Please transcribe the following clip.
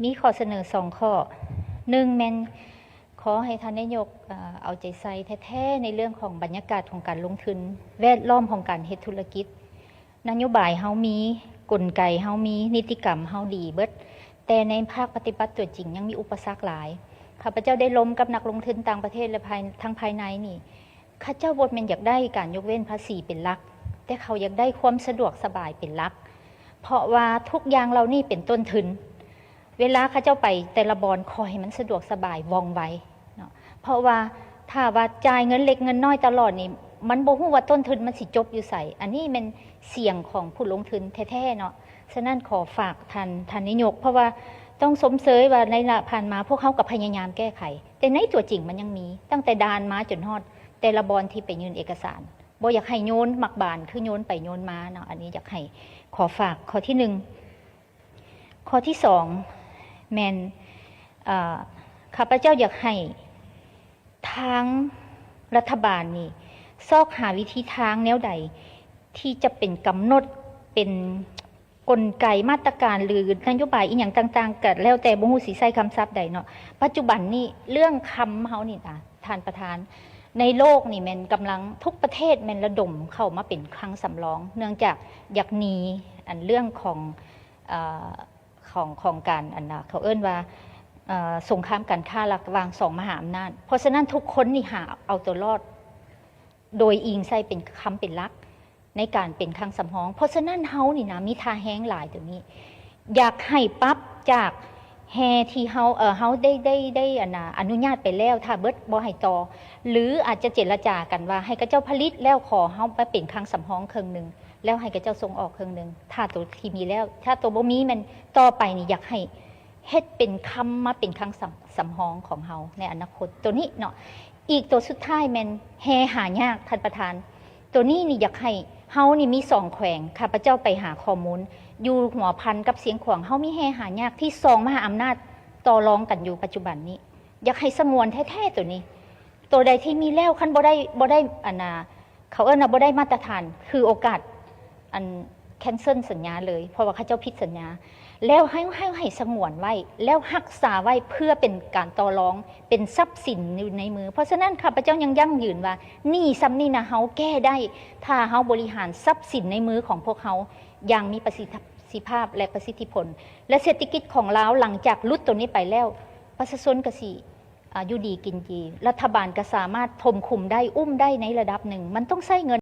ມີຂໍ້ສະເໜີສອງຂໍ້. ໜຶ່ງແມ່ນຂໍໃຫ້ທ່ານນາຍົກ ເອີ ເອົາໃຈໃສ່ແທ້ໆ ໃນເລື່ອງຂອງບັນຍາກາດຂອງການລົງທຶນ, ແວດລ້ອມຂອງການເຮັດທຸລະກິດ. ນະໂຍບາຍເຮົາມີ, ກົນໄກເຮົາມີ, ນິຕິກຳເຮົາດີເບິດ, ແຕ່ໃນພາກປະຕິບັດຕົວຈິງຍັງມີອຸປະສັກຫຼາຍ. ຂ້າພະເຈົ້າໄດ້ລົມກັບນັກລົງທຶນຕ່າງປະເທດ ແລະ ພາຍ, ທັງພາຍໃນນີ້, ເຂົາເຈົ້າບໍ່ແມ່ນຢາກໄດ້ການຍົກເວັ້ນພາສີເປັນຫຼັກ, ແຕ່ເຂົາຢາກໄດ້ຄວາມສະດວກສະບາຍເປັນຫຼັກ, ເພາະວ່າທຸກຢ່າງເຫຼົ່ານີ້ເປັນຕົ້ນທຶນ. ເວລາເຂົາເຈົ້າໄປແຕ່ລະບ່ອນ ຂໍໃຫ້ມັນສະດວກສະບາຍ ວ່ອງໄວເນາະ, ເພາະວ່າຖ້າວ່າຈ່າຍເງິນເລັກເງິນນ້ອຍຕະຫຼອດນີ້ ມັນບໍ່ຮູ້ວ່າຕົ້ນທຶນມັນຊິຈົບຢູ່ໃສ. ອັນນີ້ແມ່ນສຽງຂອງຜູ້ລົງທຶນແທ້ໆເນາະ. ສະນັ້ນຂໍຝາກທ່ານ, ທ່ານນາຍົກ, ເພາະວ່າຕ້ອງຊົມເຊີຍວ່າໃນລະຜ່ານມາພວກເຮົາກໍພະຍາຍາມແກ້ໄຂ, ແຕ່ໃນຕົວຈິງມັນຍັງມີ, ຕັ້ງແຕ່ດ່ານມາຈົນຮອດແຕ່ລະບ່ອນທີ່ໄປຍື່ນເອກະສານ. ບໍ່ຢາກໃຫ້ໂຍນໝາກບານ ຄືໂຍນໄປໂຍນມາເນາະ. ອັນນີ້ຢາກໃຫ້ຂໍຝາກຂໍ້ທີໜຶ່ງ. ຂໍ້ທີສອງແມ່ນ ເອີ ຂ້າພະເຈົ້າຢາກໃຫ້ທາງລັດຖະບານນີ້ ຊອກຫາວິທີທາງແນວໃດ ທີ່ຈະເປັນກຳນົດເປັນກົນໄກມາດຕະການ ຫຼື ນະໂຍບາຍອີ່ຫຍັງຕ່າງໆ ກໍແລ້ວແຕ່, ບໍ່ຮູ້ຊິໃຊ້ຄຳສັບໃດເນາະ. ປັດຈຸບັນນີ້ເລື່ອງຄຳເຮົານີ້ນະ ທ່ານປະທານ, ໃນໂລກນີ້ແມ່ນກຳລັງ ທຸກປະເທດແມ່ນລະດົມເຂົ້າມາເປັນຄັງສຳລອງ ເນື່ອງຈາກຢາກໜີອັນເລື່ອງຂອງ ເອີ ຂອງ, ຂອງການ ອັນນະ ເຂົາເອີ້ນວ່າ ເອີ ສົງຄາມການຄ້າລະຫວ່າງສອງມະຫາອຳນາດ. ເພາະສະນັ້ນທຸກຄົນນີ້ຫາເອົາຕົວລອດ ໂດຍອີງໃສ່ເປັນຄຳເປັນຫຼັກໃນການເປັນຄັງສຳຮອງ. ເພາະສະນັ້ນເຮົານີ້ນະ ມີທ່າແຮງຫຼາຍຕົວນີ້. ຢາກໃຫ້ປັບຈາກແຮ່ທີ່ເຮົາ, ເອີ ເຮົາໄດ້, ໄດ້, ໄດ້ ອັນນະ ອະນຸຍາດໄປແລ້ວ ຖ້າເບິດບໍ່ໃຫ້ຕໍ່ ຫຼື ອາດຈະເຈລະຈາກັນວ່າໃຫ້ເຂົາເຈົ້າຜະລິດແລ້ວ ຂໍເຮົາໄປເປັນຄັງສຳຮອງເຄິ່ງໜຶ່ງ ແລ້ວໃຫ້ເຂົາເຈົ້າສົ່ງອອກເຄິ່ງໜຶ່ງ ຖ້າໂຕທີ່ມີແລ້ວ. ຖ້າໂຕບໍ່ມີ ແມ່ນຕໍ່ໄປນີ້ຢາກໃຫ້ເຮັດເປັນຄຳມາເປັນຄັງສຳ, ສຳຮອງຂອງເຮົາໃນອະນາຄົດ ໂຕນີ້ເນາະ. ອີກໂຕສຸດທ້າຍແມ່ນແຮ່ຫາຍາກ ທ່ານປະທານ. ໂຕນີ້ນີ້ຢາກໃຫ້ເຮົານີ້ມີສອງແຂວງ, ຂ້າພະເຈົ້າໄປຫາຂໍ້ມູນ ຢູ່ຫົວພັນກັບຊຽງຂວາງ ເຮົາມີແຮ່ຫາຍາກທີ່ສອງມະຫາອຳນາດຕໍ່ລອງກັນຢູ່ປັດຈຸບັນນີ້. ຢາກໃຫ້ສະຫງວນແທ້ໆໂຕນີ້. ໂຕໃດທີ່ມີແລ້ວ ຄັນບໍ່ໄດ້, ບໍ່ໄດ້ ອັນນະ ເຂົາເອີ້ນວ່າບໍ່ໄດ້ມາດຕະຖານ ຖືໂອກາດ ອັນ cancel ສັນຍາເລີຍ ເພາະວ່າເຂົາເຈົ້າຜິດສັນຍາ. ແລ້ວໃຫ້, ໃຫ້, ໃຫ້ສະຫງວນໄວ້ ແລ້ວຮັກສາໄວ້ເພື່ອເປັນການຕໍ່ລອງ ເປັນຊັບສິນຢູ່ໃນມື. ເພາະສະນັ້ນ ຂ້າພະເຈົ້າຍັງຢັ້ງຢືນວ່າ ໜີ້ສ່ຳນີ້ນະ ເຮົາແກ້ໄດ້ ຖ້າເຮົາບໍລິຫານຊັບສິນໃນມືຂອງພວກເຮົາຢ່າງມີປະສິດທິພາບ ແລະ ປະສິດທິຜົນ ແລະ ເສດຖະກິດຂອງລາວ ຫຼັງຈາກຫຼຸດໂຕນີ້ໄປແລ້ວ ປະຊາຊົນກໍຊິ ອາ ຢູ່ດີກິນດີ, ລັດຖະບານກໍສາມາດຖົມຂຸມໄດ້, ອຸ້ມໄດ້ໃນລະດັບໜຶ່ງ. ມັນຕ້ອງໃຊ້ເງິນ